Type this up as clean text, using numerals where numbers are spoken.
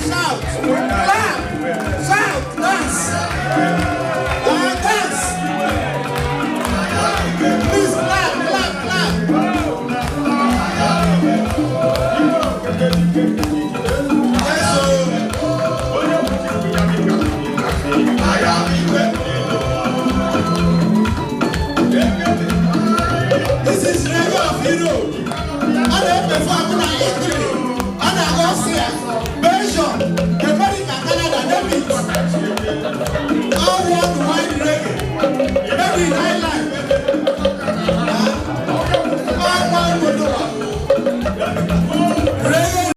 Shout, clap, shout, dance, dance. Please clap, clap, clap. Yes, so this is Radio of Europe. A na-eperform na Italy, a na Austria.